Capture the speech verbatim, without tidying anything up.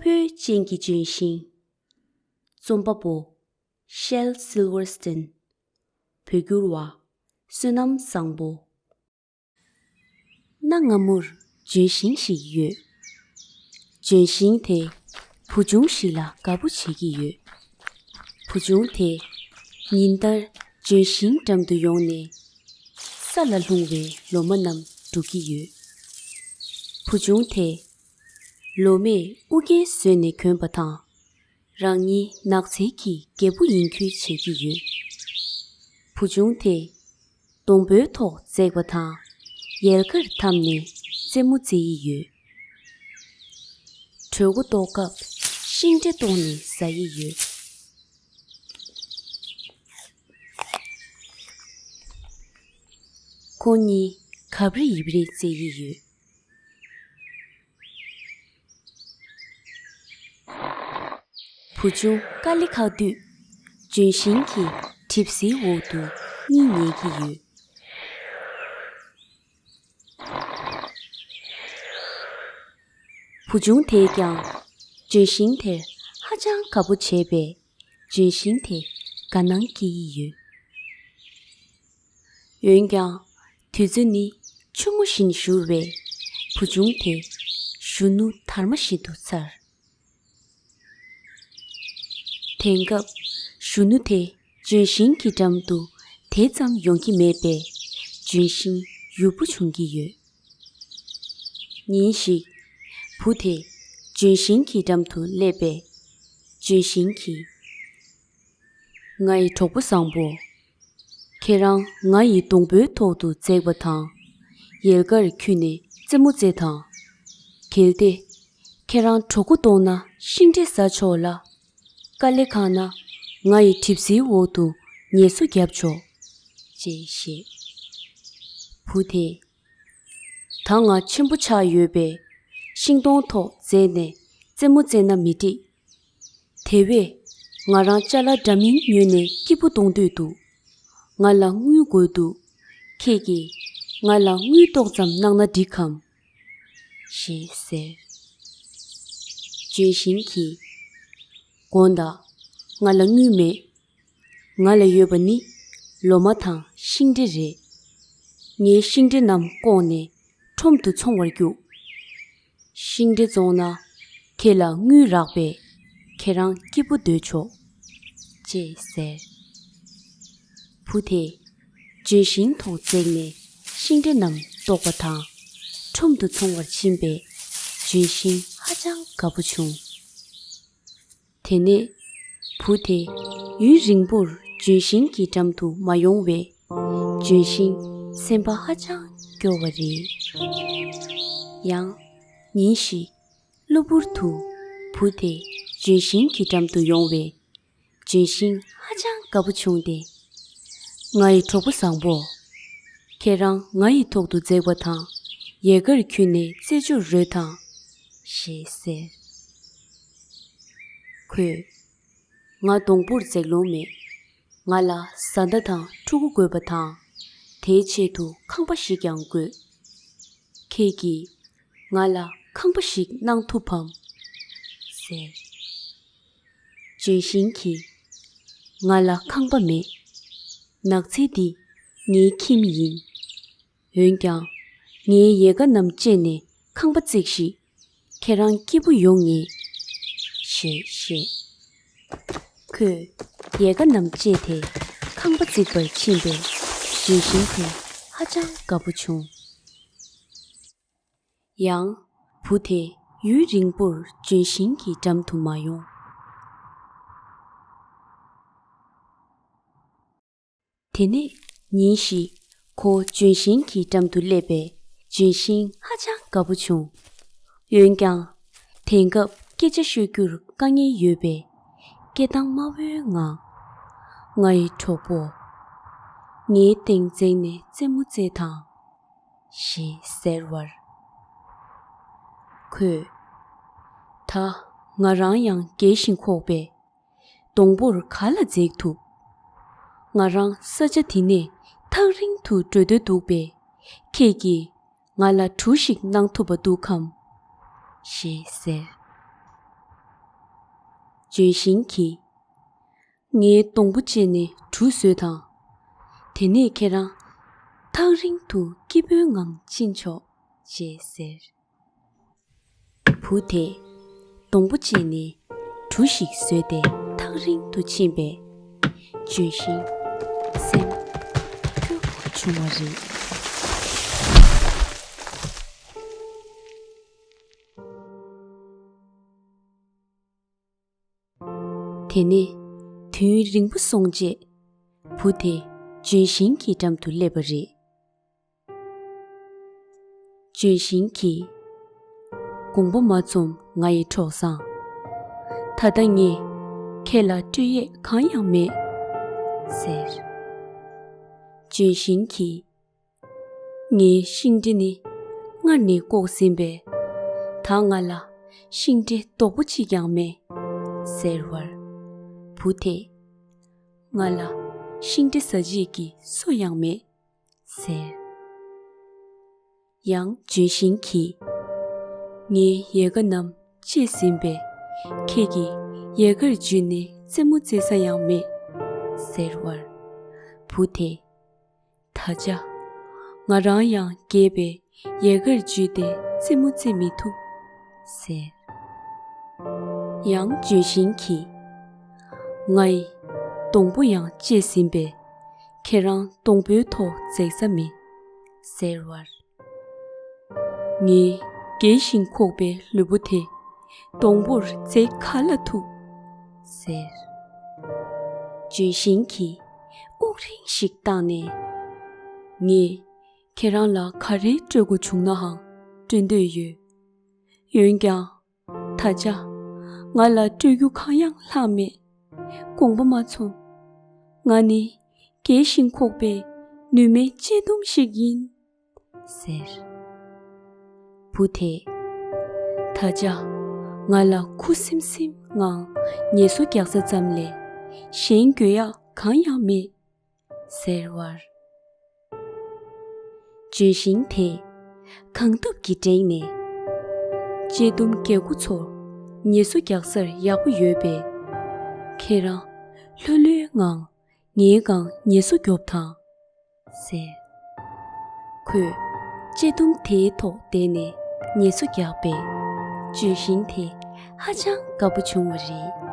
སྤོས་ཅན་གྱི་ལྗོན་ཤིང་། རྩོམ་པ་པོ། ཤེལ་སིལ་ཝར་སྟན། བོད་སྒྱུར་བ། བསོད་ནམས་བཟང་པོ། གནའ་སྔ་མོར་ལྗོན་ཤིང་ཞིག་ཡོད། ལྗོན་ཤིང་དེ་བུ་ཆུང་ཞིག་ལ་དགའ་པོ་བྱེད་ཀྱི་ཡོད། བུ་ཆུང་དེ་ཉིན་ལྟར་ལྗོན་ཤིང་འགྲམ་དུ་ཡོང་ནས་ས་ལ་ལྷུང་བའི་ལོ་མ་རྣམས་སྒྲུག་གི་ཡོད། བུ་ཆུང་དེ་ལོ་མས་ཨུ་རྒྱན་བཟོས་ནས་གྱོན་པ་དང་། རང་ཉིད་ནགས་ཚལ་གྱི་རྒྱལ་པོ་ཡིན་ཁུལ་བྱེད་ཀྱི་ཡོད། བུ་ཆུང་དེ་སྡོང་པོའི་ཐོག་འཛེགས་པ་དང་། ཡལ་གར་འཐམས་ནས་རྩེད་མོ་རྩེ་ཡི་ཡོད། གྲོད་ཁོག་ལྟོགས་སྐབས་ཤིང་འབྲས་བཏོགས་ནས་ཟ་ཡི་ཡོད། ཁོང་གཉིས་གབ་རེ་ཡིབ་རེ་རྩེ་ཡི་ཡོད། བུ་ཆུང་དཀའ་ལས་ཁག་དུས། ལྗོན་ཤིང་གི་གྲིབ་བསིལ་འོག་ཏུ་གཉིད་ཉལ་གྱི་ཡོད། བུ་ཆུང་དེས་ཀྱང་ལྗོན་ཤིང་དེར་ཧ་ཅང་དགའ་པོ་བྱས་པས། ལྗོན་ཤིང་དེ་དགའ་སྣང་སྐྱེ་ཡི་ཡོད། འོན་ཀྱང་། དུས་ཚོད་ནི་ཆུ་མོ་བཞིན་བཞུར་བས། བུ་ཆུང་དེ་གཞོན་ནུ་དར་མ་བཞིན་དུ་འཚར། དེང་སྐབས་གཞོན་ནུ་དེ་ལྗོན་ཤིང་གི་འགྲམ་དུ་དེ་ཙམ་ཡོང་གི་མེད་པས། ལྗོན་ཤིང་ཡུར་བུ་བྱུང་གི་ཡོད། ཉིན་ཞིག་བུ་དེ་ལྗོན་ཤིང་གི་འགྲམ་དུ་སླེབས་པས། ལྗོན་ཤིང་གིས། ང་ཡི་གྲོགས་པོ་བཟང་པོ། ཁྱེད་རང་ང་ཡི་སྡོང་པོའི་ཐོག་ཏུ་འཛེགས་པ་དང་། ཡལ་གར་འཁྱུད་ནས་རྩེད་མོ་རྩེ་དང་། གལ་ཏེ། ཁྱེད་རང་གྲོད་ཁོག་ལྟོགས་ན་ཤིང་འབྲས་ཟ་ཆོག་ལ། དཀའ་ལས་ཁག་ན་ང་ཡི་གྲིབ་བསིལ་འོག་ཏུ་ངལ་གསོ་རྒྱབ་ཆོག་ཅེས་བཤད། བུ་དེས། ད་ང་ཆེན་པོ་ཆགས་ཡོད་པས། ཤིང་སྡོང་ཐོག་འཛེགས་ནས་རྩེད་མོ་རྩེ་ན་མི་འགྲིག་དེ་བས། ང་རང་ཅ་ལག་འདྲ་མིན་ཉོས་ནས་སྐྱིད་པོ་གཏོང་འདོད་འདུག་ང་ལ་དངུལ་དགོས་འདུག་ཁྱེད་ཀྱིས་ང་ལ་དངུལ་ཏོག་ཙམ་གནང་ན་འགྲིག་གམ། ཞེས་ཟེར། ལྗོན་ཤིང་གིས། དགོངས་དག་ང་ལ་དངུལ་མེད། ང་ལ་ཡོད་པ་ནི་ལོ་མ་དང་ཤིང་འབྲས་རེད། ངའི་ཤིང་འབྲས་རྣམས་བཀོག་ནས་ཁྲོམ་དུ་འཚོང་བར་རྒྱུགས། ཤིང་འབྲས་བཙོང་ན་ཁྱེད་ལ་དངུལ་རག་པས་ཁྱེད་རང་སྐྱིད་པོ་སྡོད་ཆོག་ཅེས་ཟེར། བུ་དེས་ལྗོན་ཤིང་ཐོག་འཛེགས་ནས་ཤིང་འབྲས་རྣམས་བཏོག་པ་དང་། ཁྲོམ་དུ་འཚོང་བར་ཕྱིན་པས་ལྗོན་ཤིང་ཧ་ཅང་དགའ་པོ་བྱུང་། དེ་ནས་བུ་དེ་ཡུན་རིང་པོར་ལྗོན་ཤིང་གི་འགྲམ་དུ་མ་ཡོང་བས། ལྗོན་ཤིང་སེམས་པ་ཧ་ཅང་སྐྱོ་བ་རེད། ཡང་ཉིན་ཞིག་གློ་བུར་དུ་བུ་དེ་ལྗོན་ཤིང་གི་འགྲམ་དུ་ཡོང་བས། ལྗོན་ཤིང་ཧ་ཅང་དགའ་པོ་བྱུང་སྟེ། ང་ཡི་གྲོགས་པོ་བཟང་པོ། ཁྱེད་རང་ང་ཡི་ཐོག་ཏུ་འཛེགས་པ་དང་། ཡལ་གར་འཁྱུད་ནས་རྩེད་འཇོར་རོལ་དང་། ཞེས་ཟེར། ཁོས། ང་སྡོང་པོར་འཛེགས་ལོང་མེད། ང་ལ་བཟའ་ཟླ་དང་ཕྲུ་གུ་དགོས་པ་དང་། དེའི་ཆེད་དུ་ཁང་པ་ཞིག་ཀྱང་དགོས། ཁྱེད་ཀྱིས་ང་ལ་ཁང་པ་ཞིག་གནང་ཐུབ་བམ། ཟེར། ལྗོན་ཤིང་གིས། ང་ལ་ཁང་པ་མེད། ནགས་ཚལ་འདི་ངའི་ཁྱིམ་ཡིན། འོན་ཀྱང་། ངའི་ཡལ་ག་རྣམས་བཅད་ནས་ཁང་པ་བརྩིགས་ཤིག་ཁྱེད་རང་སྐྱིད་པོ་ཡོང་ངེས། ཞེས་བཤད། ཁོས་ཡལ་ག་རྣམས་བཅད་དེ་ཁང་པ་བརྩིགས་པར་ཕྱིན་པས་ལྗོན་ཤིང་དེ་ཧ་ཅང་དགའ་པོ་བྱུང་། ཡང་། བུ་དེ་ཡུན་རིང་པོར་ལྗོན་ཤིང་གི་འགྲམ་དུ་མ་ཡོང་། དེ་ནས་ཉིན་ཞིག་ཁོ་ལྗོན་ཤིང་གི་འགྲམ་དུ་སླེབས་པས་ལྗོན་ཤིང་ཧ་ཅང་དགའ་པོ་བྱུང་། འོན་ཀྱང་། དེང་སྐབས་སྐད་ཆ་ཤོད་རྒྱུར་དཀའ་ངལ་ཡོད་པས། སྐད་གདངས་དམའ་བོའི་ངང་། ང་ཡི་གྲོགས་པོ། ངའི་སྟེང་འཛེགས་ནས་རྩེད་མོ་རྩེས་དང་། ཞེས་ཟེར་བར། ཁོས། ད་ང་རང་ཡང་རྒས་ཤིང་འཁོགས་པས། སྡོང་པོར་ག་ལ་འཛེགས་ཐུབ། ང་རང་ས་ཆ་འདི་ནས་ཐག་རིང་དུ་འགྲོ་འདོད་འདུག་པས། ཁྱེད་ཀྱིས་ང་ལ་གྲུ་ཞིག་གནང་ཐུབ་པ་འདུག་གམ། ཞེས་ཟེར། ལྗོན་ཤིང་གིས། ངའི་སྡོང་པོ་བཅད་ནས་གྲུ་བཟོས་དང་། དེ་ནས་ཁྱེད་རང་ཐག་རིང་དུ་སྐྱིད་པོའི་ངང་ཕྱིན་ཆོག་ཅེས་ཟེར། བུ་དེས་སྡོང་པོ་བཅད་ནས་གྲུ་ཞིག་བཟོས་ཏེ་ཐག་རིང་དུ་ཕྱིན་པས། ལྗོན་ཤིང་སེམས་སྐྱོ་པོ་བྱུང་བ་རེད། དེ་ནས་དུས་རིང་པོ་སོང་རྗེས། བུ་དེ་ལྗོན་ཤིང་གི་འགྲམ་དུ་སླེབས་པ་རེད། ལྗོན་ཤིང་གིས། དགོངས་པ་མ་ཚོམས་ང་ཡི་གྲོགས་བཟང་། ད་ལྟ་ངས་ཁྱེད་ལ་སྤྲོད་ཡས་གང་ཡང་མེད། ཟེར། ལྗོན་ཤིང་གིས། ངའི་ཤིང་འབྲས་ནི་སྔར་ནས་བཀོག་ཟིན་པས། ད་ང་ལ་ཤིང་འབྲས་རྡོག་པོ་གཅིག་ཀྱང་མེད། ཟེར་བར། བུ་དེས། ང་ལ་ཤིང་འབྲས་ཟ་བྱེད་ཀྱི་སོ་ཡང་མེད། ཟེར། ཡང་ལྗོན་ཤིང་གིས། ངའི་ཡལ་ག་རྣམས་བཅད་ཟིན་པས། ཁྱེད་ཀྱིས་ཡལ་གར་འཇུས་ནས་རྩེད་མོ་རྩེ་ས་ཡང་མེད། ཟེར་བར། བུ་དེས། ད་ཆ། ང་རང་ཡང་རྒས་པས་ཡལ་གར་འཇུས་ཏེ་རྩེད་མོ་རྩེ་མི་ཐུབ། ཟེར། ཡང་ལྗོན་ཤིང་གིས། ང་ཡི་སྡོང་པོ་ཡང་བཅད་ཟིན་པས། ཁྱེད་རང་སྡོང་པོའི་ཐོག་འཛེག་ས་མེད། ཟེར་བར། ངའི་རྒས་ཤིང་འཁོགས་པའི་ལུས་པོ་དེ་སྡོང་པོར་འཛེག་ག་ལ་ཐུབ། ཟེར། ལྗོན་ཤིང་གིས་དབུགས་རིང་ཞིག་བཏང་ནས། ངས་ཁྱེད་རང་ལ་ག་རེ་སྤྲོད་དགོས་བྱུང་ནའང་སྤྲོད་འདོད་ཡོད། འོན་ཀྱང་། ད་ཆ། ང་ལ་སྤྲོད་རྒྱུ་གང་ཡང་ལྷག་མེད། དགོངས་པ་མ་ཚོམས། ང་ནི་རྒས་ཤིང་འཁོགས་པའི་ནུ་མའི་གཅེས་འདོམས་ཤིག་ཡིན། ཟེར། བུ་དེས། ད་ཆ། ང་ལ་ཁུ་སིམ་སིམ་ངང་ངལ་གསོ་རྒྱག་ས་ཙམ་ལས་གཞན་དགོས་ཡག་གང་ཡང་མེད། ཟེར་བར། ལྗོན་ཤིང་དེས་གང་ཐུབ་ཀྱིས་འགྲེང་ནས། གཅེས་འདོམས་རྒྱག་མཁན་ཚོར་ངལ་གསོ་རྒྱག་སར་ཡག་པོ་ཡོད་པས། ཁྱེད་རང་ལྷོད་ལྷོད་ངང་ངའི་སྒང་ངལ་གསོ་རྒྱོབ་དང་། ཟེར། ཁོས་གཅེས་འདོམས་དེའི་ཐོག་བསྡད་ནས་ངལ་གསོ་རྒྱག་པས། ལྗོན་ཤིང་དེ་ཧ་ཅང་དགའ་པོ་བྱུང་བ་རེད།